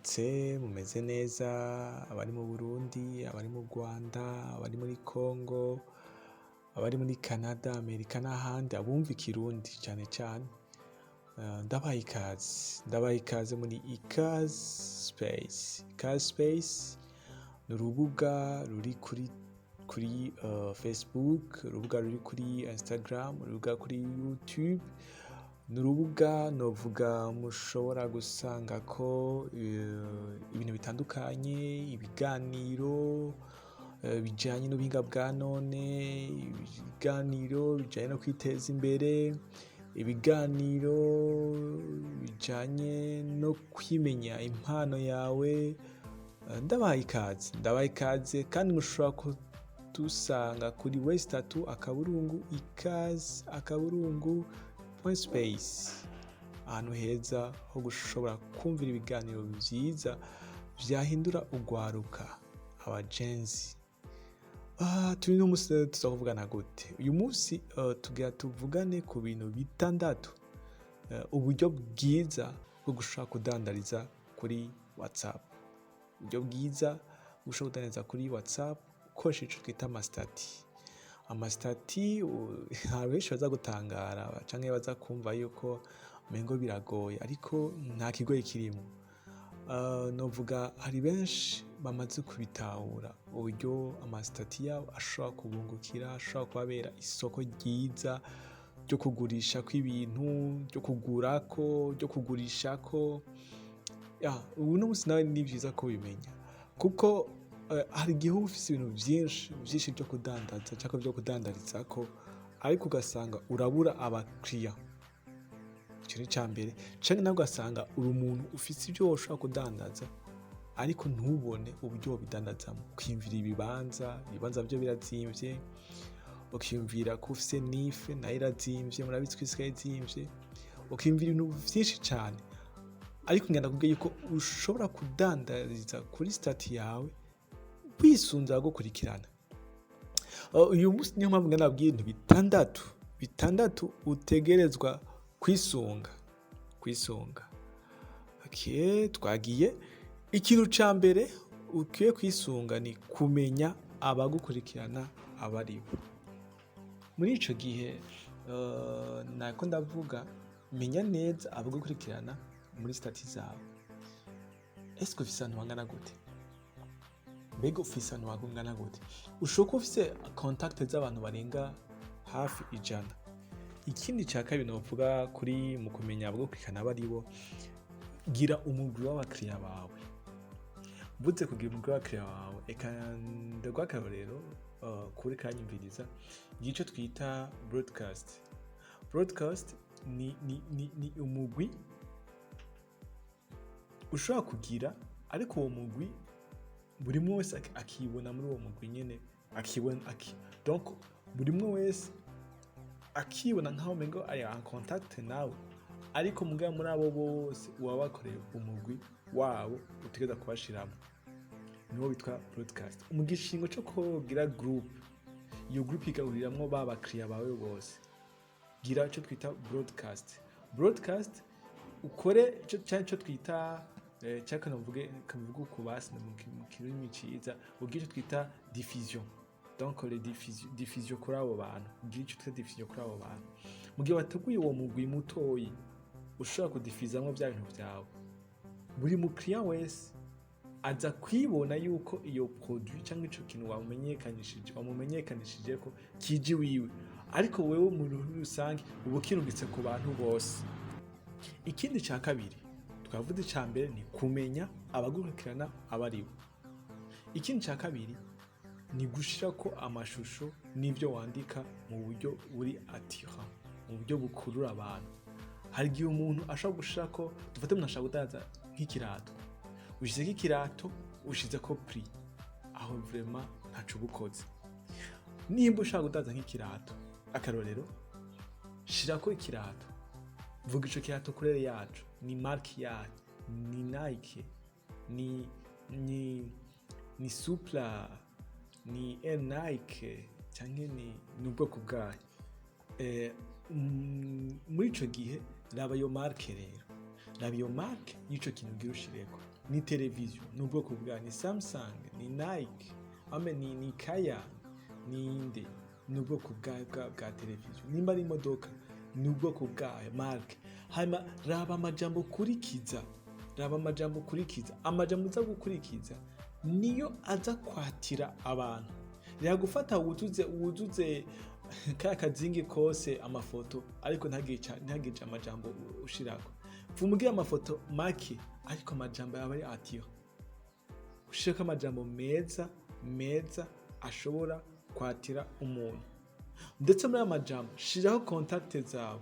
Mwaramutse, mumeze neza, abari mu Burundi, abari mu Rwanda, abari muri Congo, abari muri Canada, Amerika n'ahandi, abumva ikirundi cane cane. Ndabaha ikaze, ndabaha ikaze muri Ikaze Space. Ikaze Space ni urubuga ruri kuri Facebook, urubuga ruri kuri Instagram, urubuga kuri YouTube, ni urubuga novuga mushobora gusangako ibintu bitandukanye, ibiganiro bijanye n'ubuhinga bwa none, ibiganiro bijanye no kwiteza imbere, ibiganiro bijanye no kwimenya impano yawe. Ndabaha ikaze, ndabaha ikaze, kandi mushobora kudusanga kuri w3.ikaze.space, ahantu heza ho gushobora kumvira ibiganiro vyiza vyahindura urwaruka, abagenzi. Turi no musi rero tuza kuvugana gute uyu munsi? Tugira tuvugane ku bintu bitandatu, uburyo bwiza bwo gushobora kudandariza kuri WhatsApp, uburyo bwiza bwo gushobora kudandariza kuri WhatsApp ukoresheje ico twita ama statuts. Ama statuts, hari benshi baza gutangara canke baza kumva yuko umengo biragoye, ariko nta kigoye kirimwo. Novuga hari benshi bamaze kubitahura uburyo ama statuts yabo ashobora kubungukira, ashobora kubabera isoko ryiza ryo kugurishako ibintu, ryo kugurako, ryo kugurishako. Ubu no musi nawe ni vyiza ko ubimenya, kuko hari igihe uba ufise ibintu vyinshi vyinshi vyo kudandaza canke vyo kudandarizako, ariko ugasanga urabura abakiriya. Ico ni icambere. Canke nawe ugasanga uri umuntu ufise ivyo woshobora kudandaza, ariko ntubone uburyo wobidandazamwo. Ukiyumvira ibibanza, ibibanza vyo birazimvye, ukiyumvira ko ufise NIF, nayo irazimvye, murabizi ko isigaye izimvye, ukiyumvira ibintu vyinshi cane. Ariko ngenda kubwira yuko ushobora kudandariza kuri statut yawe wisunze abagukurikirana. Uyu munsi niyo mpamvu ngenda nababwira ibintu bitandatu utegerezwa kwisunga. Okay, twagiye. Ikintu ca mbere ukwiye kwisunga ni kumenya abagukurikirana abaribo. Muri ico gihe nako ndavuga, menya neza abagukurikirana muri statut zawe. Ese ufise abantu bangana gute? Mbega ufise abantu bangana gute? Ushobora kuba ufise contact z'abantu barenga hafi 100. Ikindi ca kabiri novuga kuri mu kumenya abagukurikirana abaribo, gira umugwi w'abakiriya bawe. Mvuze kugira umugwi w'abakiriya bawe, eka ndaguha akarorero kuri kanyumviriza, gira ico twita broadcast. Broadcast ni umugwi ushobora kugira, ariko uwo mugwi buri umwe wese akibona muri uwo mugwi nyene, akibona donc buri umwe wese akibona nkaho umengo ari en contact nawe, ariko mugabo muri abo bose uba bakoreye umugwi wabo utegereza kubashiramwo, niwo witwa broadcast. Mu gishingo co kugira group, iyo group igahuriramwo ba bakiriya bawe bose, gira ico twita broadcast. Broadcast ukore ico canke ico twita cyangwa kavuge kavuge uku basi mu kirimi ciza, ugire ico twita diffusion, donc les diffusion, diffusion kuri abo bantu. Ugire ico twita diffusion kuri abo bantu. Mu gihe wateguye uwo mugwi mutoyi ushobora kudifizamwo bya bintu vyawe, buri mukiriya wese aza kwibona yuko iyo produit cyangwa ico kintu wamumenyekanishije ko kije iwiwe, ariko wewe muri rusange uba ukirungitse ku bantu bose. Ikindi cya kabiri twavuze, icya mbere ni kumenya abagukurikirana abo aribo. Ikindi cya kabiri ni gushirako amashusho n'ibyo wandika mu buryo buri attirant, mu buryo bukurura abantu. Hari igihe umuntu ashobora gushirako, dufate umuntu ashaka kudandaza nk'ikirato, ushizeko ikirato, ushizeko prix, aho vraiment ntaco uba ukoze. Nimba ushaka kudandaza nk'ikirato, akarorero, shirako ikirato, vuga ico kirato couleur yaco, ni marque yayo, ni Nike, ni Supla, ni Air Nike, canke ni ubwoko bwayo. Muri ico gihe raba iyo marque rero, raba iyo marque y'ico kintu ugira ushireko. Ni televiziyo, ni ubwoko bwayo, ni Samsung, ni Nike, ame ni Kaya, ni inde, ni ubwoko bwa televiziyo. Nimba ari imodoka, ni ubwoko bwayo, marque. Hanyuma raba amajambo ukurikiza, raba amajambo ukurikiza. Amajambo uza gukurikiza niyo aza kwatira abantu. Reba gufata wuzuze kaya kazingi kose amafoto, ariko ntagire amajambo ushirako. Vumugira amafoto make, ariko amajambo yaba ari atira. Ushireko amajambo meza meza ashobora kwatira umuntu. Ndetse muri ayo majambo shiraho contact zawe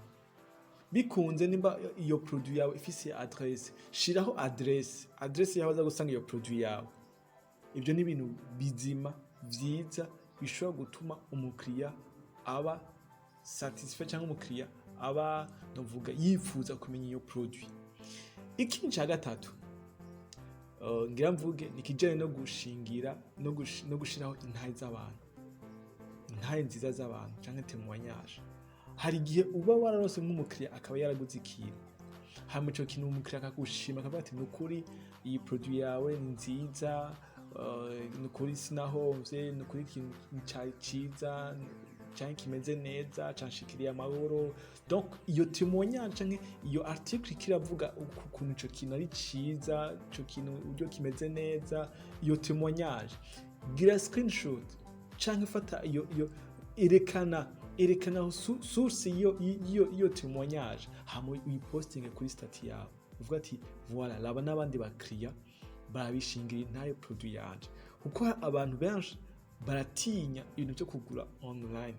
bikunze. Nimba iyo produit yawe ifise adresse, shiraho adresse yaho aza gusanga iyo produit yawe. Ibyo ni ibintu bizima vyiza bishobora gutuma umukiriya aba satisfait, cyangwa umukiriya aba, novuga, yifuza kumenya iyo produit. Ikindi cya gatatu ngira mvuge ni ikijyanye no gushingira no gushiraho intahe z'abantu, intahe nziza z'abantu cyangwa témoignage. Hari igihe uba wararose nk'umukiriya akaba yaraguze ikintu, hanyuma ico kintu umukiriya akagushima, akavuga ati: "Nukuri iyi produit yawe ni nziza, nukuri sinahomvye, nukuri ikintu cari ciza canke kimeze neza, canshikiriye amahoro." Donc iyo témoignage canke iyo article kiravuga ukuntu ico kintu ari ciza, ico kintu uburyo kimeze neza. Iyo témoignage, gira screenshot canke fata iyo erekana source iyo témoignage, hama uyipostinge kuri statut yawe, uvuga ati: "Voilà, raba n'abandi bakiriya barabishingira intahe produit yanje." Kuko abantu benshi baratinya ibintu byo kugura online,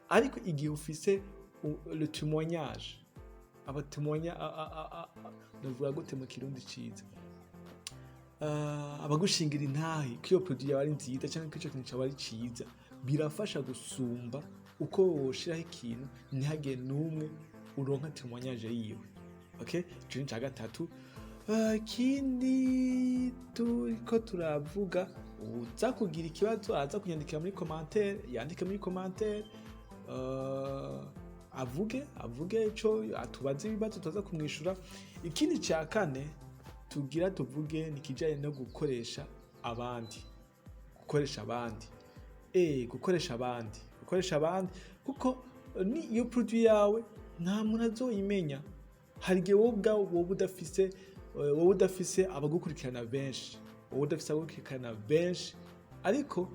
ariko igihe ufise le témoignage, abatémoigna, ndavuga gute mu Kirundi ciza, abagushingira intahe ko iyo produit yawe ari nziza cyangwa ko ico kintu cyawe ari ciza, birafasha gusumba uko woshiraho ikintu ntihagire n'umwe uronka témoignage yiwe. Okay, ico ni ica gatatu. Ikindi turiko turavuga, uza kugira ikibazo aza kunyandikira muri commentaire, yandike muri commentaire, avuge ico atubaze, ibibazo tuza kumwishura. Ikindi cya kane tugira tuvuge ni ikijanye no gukoresha abandi, gukoresha abandi, gukoresha abandi, gukoresha abandi, kuko ni iyo produit yawe nta muntu azoyimenya. Hari igihe wowe ubwawe wowe udafise abagukurikirana benshi, wowe udafise abagukurikirana benshi, ariko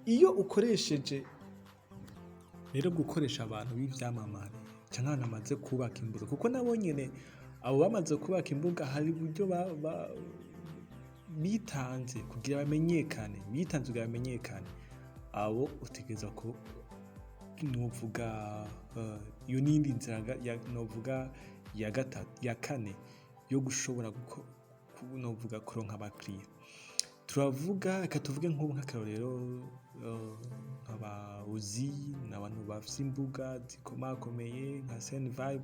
iyo ukoresheje rero, gukoresha abantu b'ivyamamare canke abantu bamaze kubaka imbuga, kuko nabo nyene abo bamaze kubaka imbuga hari uburyo bitanze kugira bamenyekane, bitanze kugira bamenyekane. Abo utegerezwa ko, novuga, iyo n'iyindi nzira novuga ya gatatu, ya kane yo gushobora novuga kuronka abakiriya. Turavuga, reka tuvuge nk'ubu nk'akarorero, nk'aba Uzi, ni abantu bafise imbuga zikomakomeye nka Sen Vibe,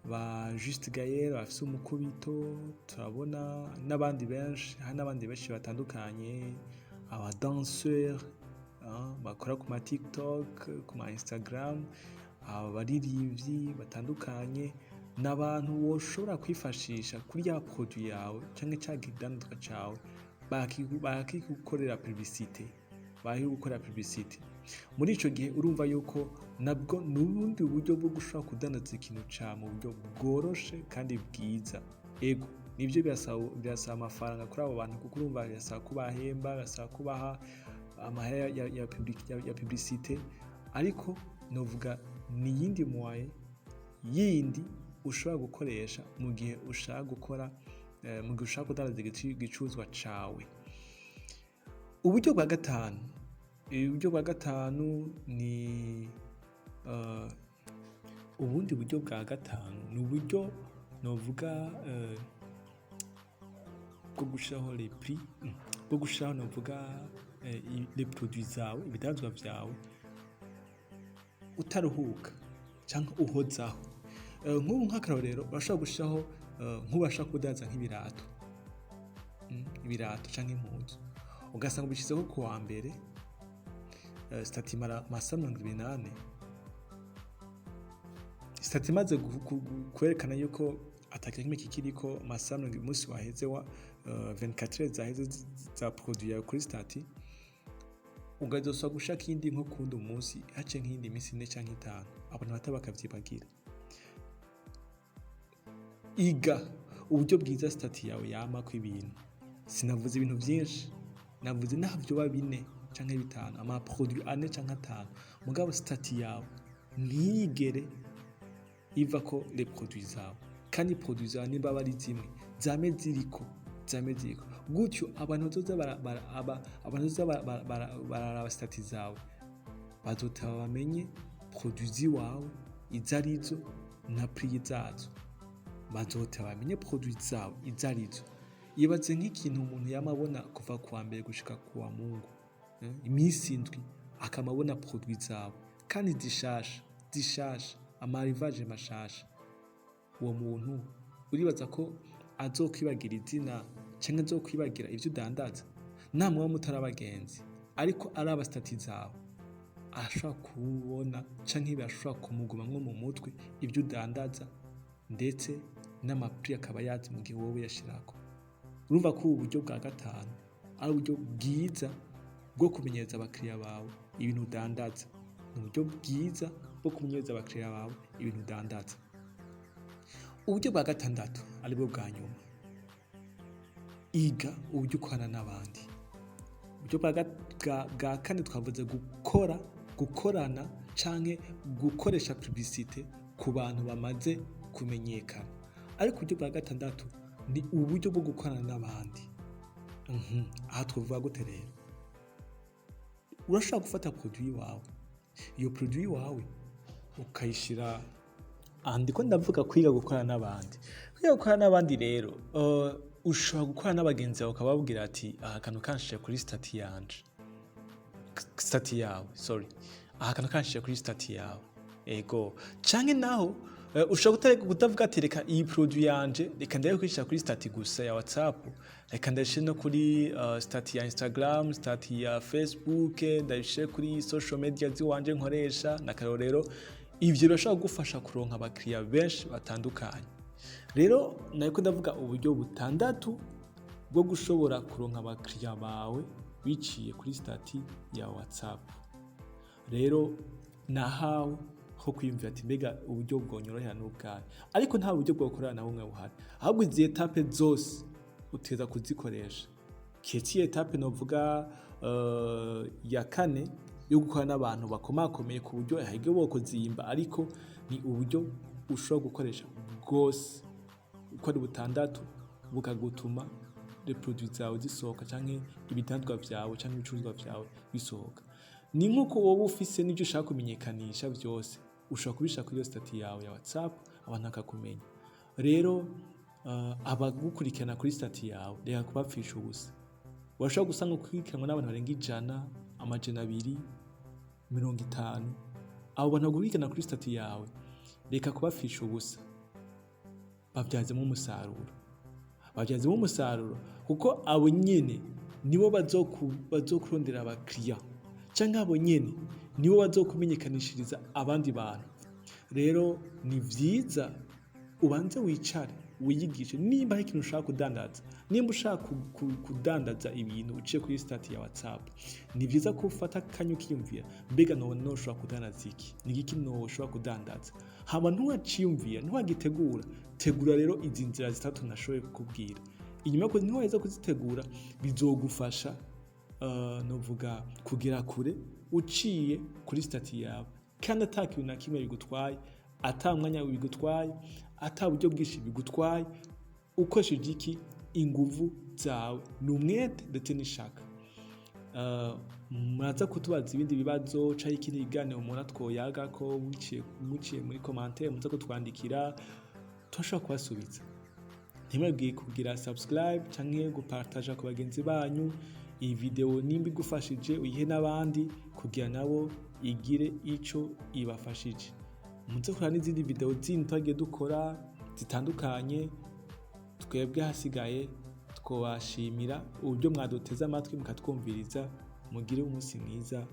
ba Juste Gaël bafise umukubito, turabona n'abandi benshi, hari n'abandi benshi batandukanye, aba danseurs bakora ku ma TikTok, ku ma Instagram, abaririmbyi batandukanye, ni abantu woshobora kwifashisha kuri ya produit yawe canke ca kidandazwa cawe, bakigukorera publicité, bakigukorera publicité. Muri ico gihe urumva yuko nabwo ni ubundi buryo bwo gushobora kudandaza ikintu cawe mu buryo bworoshe kandi bwiza. Ego, nivyo, birasaba amafaranga kuri abo bantu, kuko urumva birasaba kubahemba, birasaba kubaha amahera ya publicité, ariko novuga ni iyindi moyen yindi ushobora gukoresha mu gihe ushaka gukora, mu gihe ushaka kudandaza igicuruzwa cawe. Uburyo bwa gatanu, uburyo bwa gatanu ni ubundi buryo bwa gatanu ni uburyo novuga bwo gushiraho les prix, bwo gushiraho, novuga, les produits zawe, ibidandazwa vyawe, utaruhuka canke uhozaho. Nk'ubu nk'akarorero, urashobora gushiraho, nk'ubu urashobora kudandaza nk'ibirato, ibirato canke impuzu, ugasanga ubishizeho ku wa mbere, statut imara amasaha 24. Statut imaze kwerekana yuko ata kintu kimwe kikiriko, amasaha 20, umunsi waheze wa 24 heures zaheze za produit yawe kuri statut, ukazosaba gushaka iyindi nko kuwundi munsi, haciye nk'iyindi minsi 4 canke 5, abantu bata bakavyibagira. Iga uburyo bwiza statut yawe yamako ibintu. Sinavuze ibintu vyinshi, navuze naho vyoba bine canke bitanu, ama produit ane canke atanu, mugabo statut yawe ntiyigere ivako les produits zawe. Kandi produits zawe nimba aba ari zimwe, zame ziriko, zame ziriko gutyo. Abantu bazoza abantu bazoza bararaba statut zawe bazotaba bamenye produits ziwawe izo arizo na prix zazo. Bazoteba bamenye produits zawe izo arizo. Ibaze nk'ikintu umuntu yama abona kuva kuwa mbere gushika kuwa Mungu, iminsi 7, akama abona produits zawe kandi zishasha zishasha, ama arrivage mashasha. Uwo muntu uribaza ko azokwibagira izina canke azokwibagira ivyo udandaza? Namwe mutari abagenzi, ariko araba statut zawe, arashobora kubona canke birashobora kumugumamwo mu mutwe ivyo udandaza, ndetse n'ama prix akaba yazi mu gihe wowe yashirako. Urumva ko ubu buryo bwa gatanu ari uburyo bwiza bwo kumenyereza abakiriya bawe ibintu udandaza. Ni uburyo bwiza bwo kumenyereza abakiriya bawe ibintu udandaza. Uburyo bwa gatandatu, aribwo bwa nyuma: iga uburyo ukorana n'abandi. Uburyo bwa kane twavuze gukorana canke gukoresha publicité ku bantu bamaze kumenyekana, ariko uburyo bwa gatandatu ni uburyo bwo gukorana n'abandi. Aha twavuga gute rero? Urashobora gufata produit wawe, iyo produit wawe ukayishira aha. Ndiko ndavuga kwiga gukorana n'abandi. Kwiga gukorana n'abandi rero, ushobora gukorana n'abagenzi bawe, ukababwira ati: "Aha kantu kanshije kuri statut yanje, statut yawe, sorry, aha kantu kanshije kuri statut yawe." Ego, canke naho ushobora kutavuga ati: "Reka iyi produit yanje, reka ndaye kuyishira kuri statut gusa ya WhatsApp, reka ndayishire no kuri statut ya Instagram, statut ya Facebook, ndayishire kuri social media ziwanje nkoresha." N'akarorero, ivyo birashobora kugufasha kuronka abakiriya benshi batandukanye. Rero nariko ndavuga uburyo butandatu bwo gushobora kuronka abakiriya bawe biciye kuri statut ya WhatsApp. Rero nahawe ho kwiyumvira ati: "Mbega uburyo bwonyorohera n'ubwahe?" Ariko nta buryo bwokorera na bumwe buhari, ahubwo izi étapes zose uteza kuzikoresha, kiretse iyi étape novuga ya kane yo gukora n'abantu bakomakomeye, ku buryo ahirwe bo kuzimba. Ariko ni uburyo ushobora gukoresha bwose uko ari butandatu, bukagutuma les produits zawe zisohoka, canke ibidandazwa vyawe canke ibicuruzwa vyawe bisohoka. Ni nk'uko wowe ufise n'ibyo ushaka kumenyekanisha vyose, ushobora kubishira kuri iyo statut yawe ya WhatsApp, abantu bakakumenya. Rero abagukurikirana kuri statut yawe, reka kubapfisha ubusa. Urashobora gusanga ukurikiranwa n'abantu barenga 100, 250. Abo bantu bagukurikirana kuri statut yawe, reka kubapfisha ubusa, babyazemo umusaruro, babyazemo umusaruro, kuko abo nyene nibo bazokurondera abakiriya, canke abo nyene nibo bazokumenyekanishiriza abandi bantu. Rero ni vyiza ubanze wicare wiyigishe nimba hari ikintu ushaka kudandaza. Nimba ushaka kudandaza ibintu uciye kuri statut ya WhatsApp, ni vyiza ko ufata akanya ukiyumvira: "Mbega none noshobora kudandaza iki? Ni igiki noshobora kudandaza?" Hama ntiwaciyumvira, ntiwagitegura, tegura rero izi nzira zitatu nashoboye kukubwira. Inyuma yo ntiwaheza kuzitegura, bizogufasha novuga kugera kure uciye kuri statut yawe, kandi ata kintu na kimwe bigutwaye, ata mwanya bigutwaye, ata buryo bwinshi bigutwaye. Ukoresheje iki? Inguvu zawe, ni umwete ndetse n'ishaka. Muraza kutubaza ibindi bibazo canke ikindi kiganiro mubona twoyagako muciye muri commentaire muza kutwandikira, turashobora kubasubiza. Ntimwibagire kugira subscribe canke gupartaja ku bagenzi banyu iyi video. Nimba igufashije, uyihe n'abandi kugira nabo igire ico ibafashije. Muze kuraba n'izindi video zindi twagiye dukora zitandukanye. Twebwe hasigaye twobashimira uburyo mwaduteze amatwi mukatwumviriza. Mugire umunsi mwiza.